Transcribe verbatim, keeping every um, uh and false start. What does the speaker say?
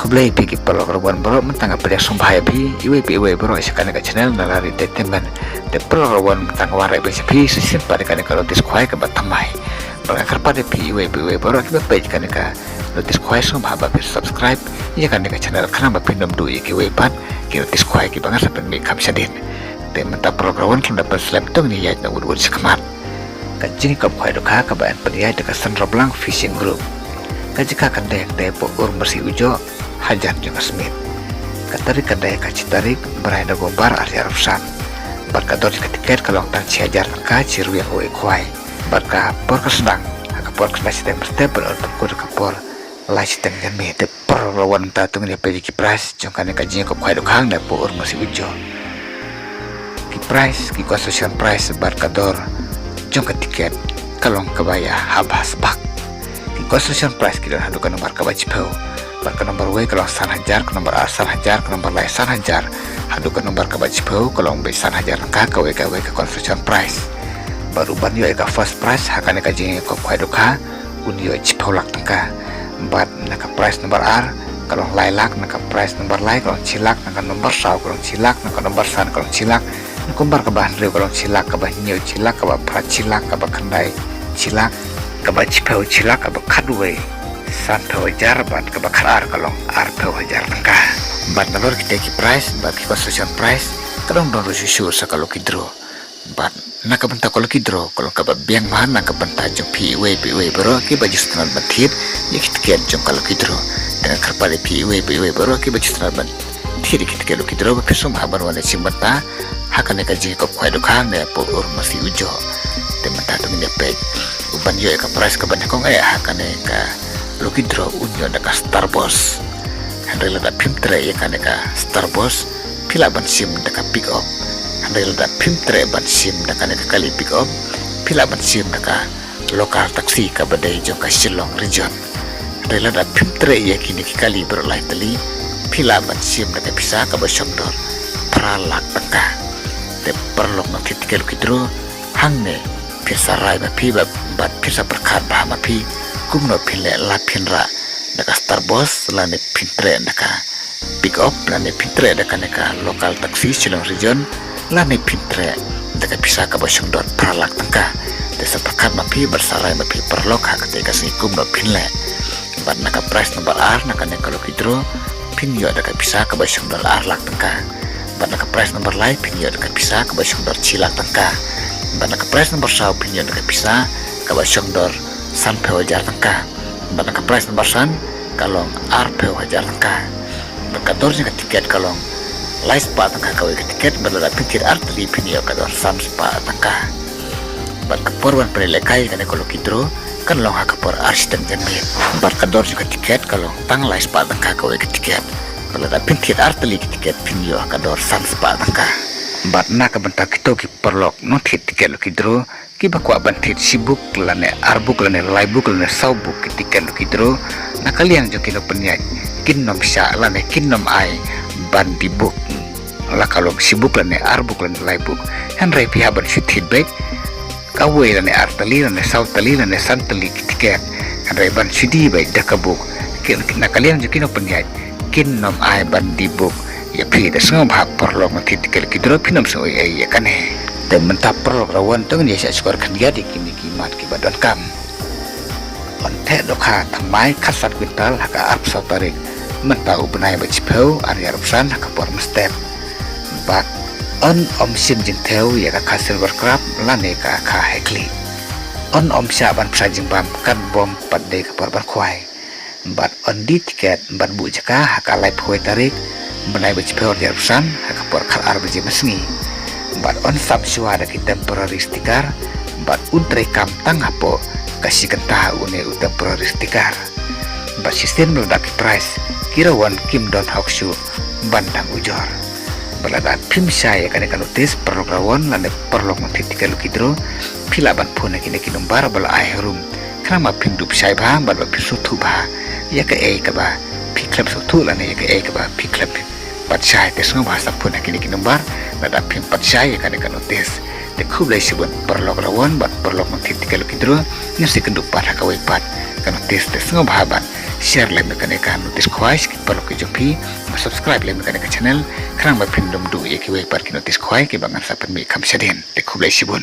Khublei phi ki paralok rawon baroh, mynta nga pdiang sngewbha ïa phi iwei pa iwei baroh sha kane ka channel Nalari Entertainment. Te paralok rawon, mynta nga wanrah beit sha phi shisien pat ïa kane ka notice khwai kaba thymmai. Bad nga kyrpad ïa phi iwei pa iwei baroh kiba peit ïa kane ka notice khwai, sngewbha ba phi subscribe ïa kane ka channel khnang ba phin ym duh ïa kiwei pat ki notice khwai kiba ngan sa pynmih kham shadien. Te mynta paralok rawon, khlem da pynslem, to ngin ïaid noh wut wut shakhmat. Ka jingïakop khwai dohkha kaba yn pynïaid da ka Sanrablang Fishing Group. Ka jaka kane ka dei hapoh Urmasi Ujoh, hajan jong ka Smit. Ka tarik ka dei ka shi tarik bnai November ar hajar arphew san. Bad ka dor jong ka tiket ka long tang shi hajar tyngka, shi ryngwiang uwei u khwai. Bad ka por ka sdang ha ka por khyndai shiteng mynstep bad yn pynkut ha ka por lai shiteng janmiet. Te paralok rawon, mynta to ngin ïa peit ïa ki price jong kane ka jingïakop khwai dohkha hangne hapoh Urmasi Ujoh. Ki price, ki consolation price bad ka dor jong ka tiket ka long kaba ïahap ha sbak. Ki consolation price ki don haduh ka nombar kaba shiphew. Bad ka nombar wei ka long san hajar, ka nombar ar san hajar, ka nombar lai san hajar. Haduh ka nombar kaba shiphew ka long beit san hajar tyngka kawei kawei ka consolation price. Bad u ban ïoh ïa ka first prize ha kane ka jingïakop khwai dohkha un ïoh shiphew lak tyngka. Bad na ka prize nombar ar ka long lai lak, na ka prize nombar lai ka long shi lak, na ka nombar saw ka long shi lak, na ka nombar san ka long shi lak, na ka nombar kaba hynriew ka long shi lak, kaba hynñiew shi lak, kaba phra shi lak, kaba khyndai shi lak, kaba shiphew shi lak, kaba khatwei sanphew hajar, bad kaba khatar ka long arphew hajar tyngka. Bad nalor kita ki prize bad ki consolation prize ka dang don ruh shuh shuh sa ka lucky draw. Bad na ka bynta ka lucky draw ka long kaba biang bha na ka bynta jong phi iwei pa iwei baroh kiba ju sngewtynnat ban thied ïa ki tiket jong ka lucky draw. Te nga kyrpad ïa phi iwei pa iwei baroh kiba ju sngewtynnat ban thied ïa ki tiket lucky draw ba phin sngewbha ban wan ïa ka jingbynta ha kane ka jingïakop khwai dohkha hangne hapoh Urmasi Ujoh. Te mynta to ngin ïa peit u ban ïoh ïa ka prize kaba nyngkong eh ha kane ka lucky draw un ïoh da ka Star Boss. Hynrei lada phim treh ïa kane ka Star Boss, phi lah ban shim da ka Pick Up. Hynrei lada phim treh ban shim da kane ka kali Pick Up, phi lah ban shim da ka local taxi kaba dei jong ka Shillong Region. Hynrei lada phim treh ïa kine ki kali baroh lai tylli, phi lah ban shim da ka pisa kaba shong dor phra lak tyngka. Te paralok nongthied tiket lucky draw, hangne phin sa rai ma phi bad, bad phin sa pyrkhat bha ma phi kumno phin leh, la phin rah da ka Star Boss lane phin treh da ka Pick Up lane phin treh da kane ka local taxi Shillong Region lane phin treh da ka pisa kaba shong dor phra lak tyngka. Te sa pyrkhat ma phi bad sa rai ma phi paralok ha katei ka sngi kumno phin leh. Bad na ka prize number ar na kane ka lucky draw phin ïoh da ka pisa kaba shong dor ar lak tyngka. Bad na ka prize number lai phin ïoh da ka pisa kaba shong dor shi lak tyngka. Bad na ka prize number saw phin ïoh da ka pisa kaba shong dor sanphew hajar tyngka. Bad na ka prize number san ka long arphew hajar tyngka. Bad ka dor jong ka tiket ka long lai spah tyngka kawei ka tiket, bad lada phin thied ar tylli phin ïoh ka dor san spah tyngka. Bad ka por ban pynlehkai kane ka lucky draw kan long ha ka por ar shiteng janmiet. Bad ka dor jong ka tiket ka long tang lai spah tyngka kawei ka tiket. Bad lada phin thied ar tylli ka tiket phin ïoh ha ka dor san spah tyngka. Bad na ka bynta kito ki paralok nongthied tiket lucky draw kiba kwah ban thied shibuk lane arbuk lane laibuk lane sawbuk ki tiket lucky draw, na ka liang jong ki nongpynïaid kin nym shah lane kin nym ai ban die book la ka long shibuk lane arbuk lane laibuk. Hynrei phi hap ban shu thied beit kawei lane ar tylli lane saw tylli lane san tylli ki tiket. Hynrei ban shu die beit da ka book, ki, na ka liang jong ki nongpynïaid kin nym ai ban die book ïa phi. Te sngewbha paralok nongthied tiket lucky draw, phin nym sngew ei ei ïa kane. Te mynta paralok rawon, to ngin ïa shah shkor khyndiat ïa kine ki mat kiba donkam. Yn theh dohkha thymmai khatsan kwintal ha ka arphew saw tarik mynta u bnai ba shiphew ar hajar arphew san ha ka por mynstep. Bad yn ym shim jingthew ïa ka kha silver crab lane ka kha haiklieh. Yn ym shah ban pynshai jingbam katba ym pat dei ka por ban khwai. Bad yn die tiket bad buh jaka ha ka laiphew wei tarik bnai ba shiphew ar hajar arphew san ha ka por khatar baje mynsngi. Bad yn sam shuwa da ki temporary sticker bad un treikam tang hapoh ka shi kynta une u temporary sticker. Bad shisien ba la dap ki prize ki rawon kim don hok shuh ban dang ujor. Bad lada phim shai ïa kane ka notice paralok rawon lane paralok nongthied tiket lucky draw, phi lah ban phone ha kine ki number ba la ai harum khnang ba phin dup shai bha bad ba phin sngewthuh bha ïa kaei kaba phi khlem sngewthuh lane ïa kaei kaba phi khlem pat shai. Te sngewbha sa phone ha kine ki number lada phim pat shai ïa kane ka notice. Te khublei shibun paralok rawon bad paralok nongthied tiket lucky draw, ngin sa ïakynduh pat ha kawei pat ka notice. Te sngewbha ban share lem ïa kane ka notice khwai sha ki paralok ki jong phi, bad subscribe lem ïa kane ka channel, khnang ba phin ym dum duh ïa kiwei pat ki notice khwai kiba ngan sa pynmih kham shadien. Te khublei shibun.